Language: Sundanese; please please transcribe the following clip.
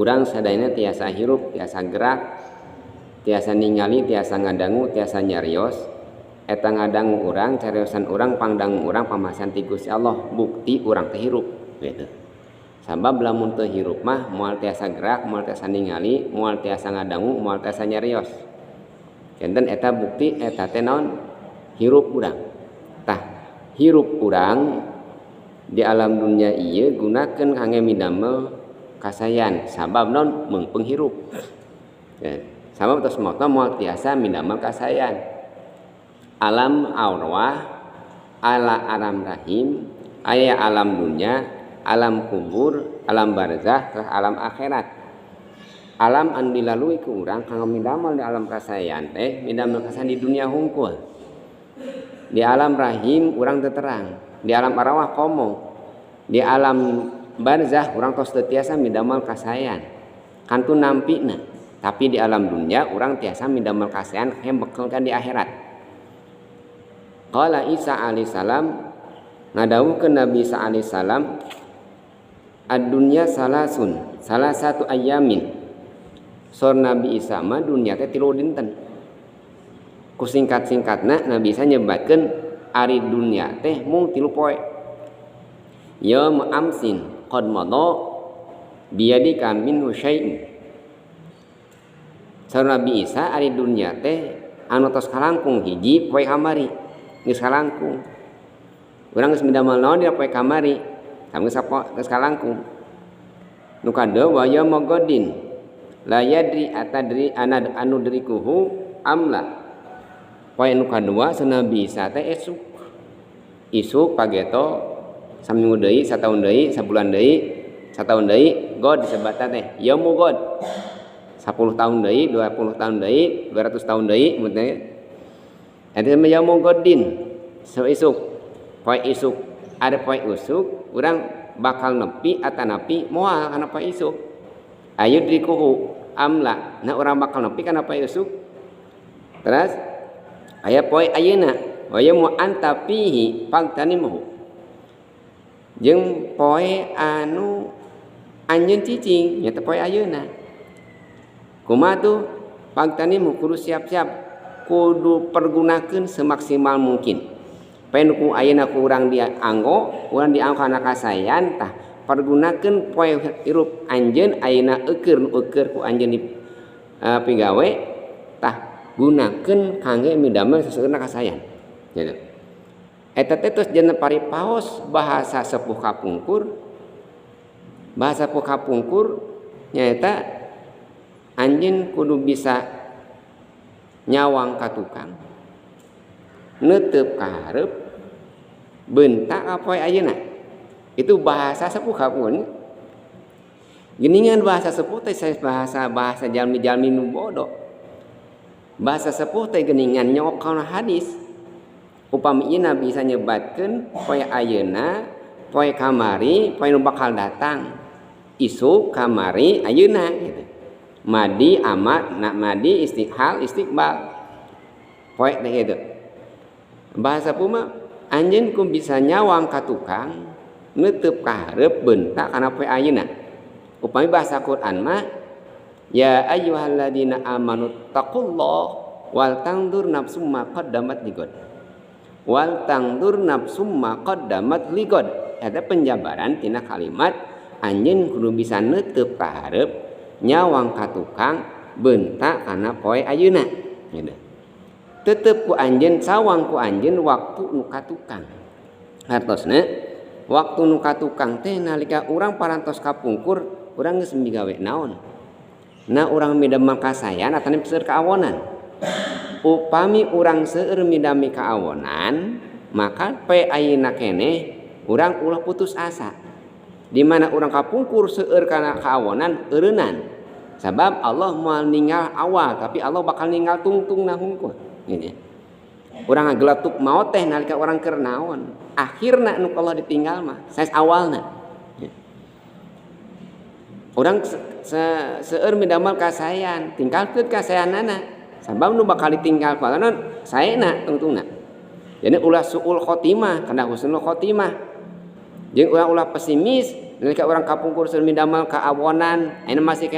Urang sadayana tiasa hirup, tiasa gerak, tiasa ningali, tiasa ngadangu, tiasa nyarios. Eta ngadangu urang, cariosan urang, pangdangu urang, pamasihan ti Gusti Allah, bukti urang teh hirup gitu. Sabab lamun teu hirup mah moal tiasa gerak, moal tiasa ningali, moal tiasa ngadangu, moal tiasa nyarios. Janten eta bukti eta teh naon? Hirup urang. Tah, hirup urang di alam dunia ieu gunakeun kangge midamel kasayan, sabab naon? Meungpeung hirup. Ya, sabab tos maot moal tiasa midamel kasayan. Alam arwah, ala alam rahim, aya alam dunia, alam kubur, alam barzah, terus alam akhirat. Alam anu dilalui ku urang kanggo midamel di alam kasayan teh, midamel kasayan di dunia hungkul. Di alam rahim urang teu terang, di alam arwah komo, di alam barzah urang tos teu tiasa midamel kasayan, kantun nampina. Tapi di alam dunia urang tiasa midamel kasayan yang bekelkan di akhirat. Qala Isa alaihi salam, ngadawuhkeun Nabi Isa alaihi salam, ad-dunya salasun, salah satu ayamin. Sor Nabi Isa mah dunia teh 3 dinten. Ku singkat-singkatna Nabi Isa nyebatkeun ari dunia teh mung 3 poe. Yaum amsin qad madha biyadika minhu syai'un. Saur Nabi Isa ari dunia teh anu tos kalangkung hiji poe kamari, geus kalangkung. Urang geus midamel naon dina poe kamari, sami geus kalangkung. Nu kadua wa yauma gadin la yadri atadri anad anudrikuhu amla. Poe nu kadua saur Nabi Isa teh esuk. Isuk pageto saminggu deui, sataun deui, sabulan deui, sataun deui, god disebutna teh yaumu god. 10 tahun deui, 20 tahun deui, 200 tahun deui, mun teh. Eta mah yaumu godin, isuk, poe isuk. Ada poe isuk, urang bakal nepi atanapi moal kana poe isuk. Ayudrikuhu amla. Nah urang bakal nepi kana poe isuk. Terus aya poe ayeuna, wa yaumu anta fihi fagtanimhu. Jeung poe anu anjeun cicing nyaeta poe ayeuna. Kumaha tuh? Fagtanimhu, kudu siap-siap, kudu pergunakeun semaksimal mungkin. Poe nu ku ayeuna ku urang dianggo, urang dianggo kana kasayan, tah pergunakeun poe hirup anjeun ayeuna eukeun nu eukeun ku anjeun di pigawe, tah gunakeun kangge midamel seseueurna kasayan. Gitu. Eta teh tos jeneng paripaos bahasa sepuh kapungkur. Bahasa sepuh kapungkur nyaeta anjeun kudu bisa nyawang ka tukang, neuteup ka hareup, bentak ka poe ayeuna. Itu bahasa sepuh kapungkur. Geningan bahasa sepuh teh bahasa jalmi-jalmi nu bodoh. Bahasa sepuh teh geningan nyokok kana hadis. Upami ieu Nabi bisa nyebatkeun poe ayeuna, poe kamari, poe nu bakal datang. Isuk, kamari, ayeuna gitu. Madi, amat, nak madi, istiqhal, istiqbal. Poe teh gitu. Bahasa puma anjeun ku bisa nyawang ka tukang, neuteub ka hareup, bentak kana poe ayeuna. Upami bahasa Quran mah ya ayyuhalladzina amanu taqullah wal tangdur nafsum ma qaddamat ligad. Wal tangdur nafsum ma qaddamat ligad. Eta penjabaran tina kalimat anjeun kudu bisa neuteub ka hareup, nyawang ka tukang, bentak kana poe ayeuna gitu. Tetep ku anjeun, sawang ku anjeun waktu nu ka tukang. Hartosna waktu nu ka tukang teh nalika urang parantos kapungkur, urang geus migawe naon? Nah urang midamel kasayan atawa seueur kaawonan. Upami urang seueur midami kaawonan, maka poe ayeuna keneh urang ulah putus asa. Di mana urang kapungkur seueur kana kaawonan eureunnan. Sabab Allah moal ninggal awal, tapi Allah bakal ninggal tungtungna hungkul. Gitu. Urang ngageletuk maot teh nalika urang keur naon? Akhirna nu Allah ditinggal mah, sanes awalna. Urang seueur midamel kasayan, tinggalkeun kasayanana. Sabab nu bakal ditinggal ku saena tungtungna. Jadi ulah suul khotimah, kana husnul khotimah. Jeung ulah pesimis Nalika urang kapungkur seur midamel kaawonan, ayeuna masih.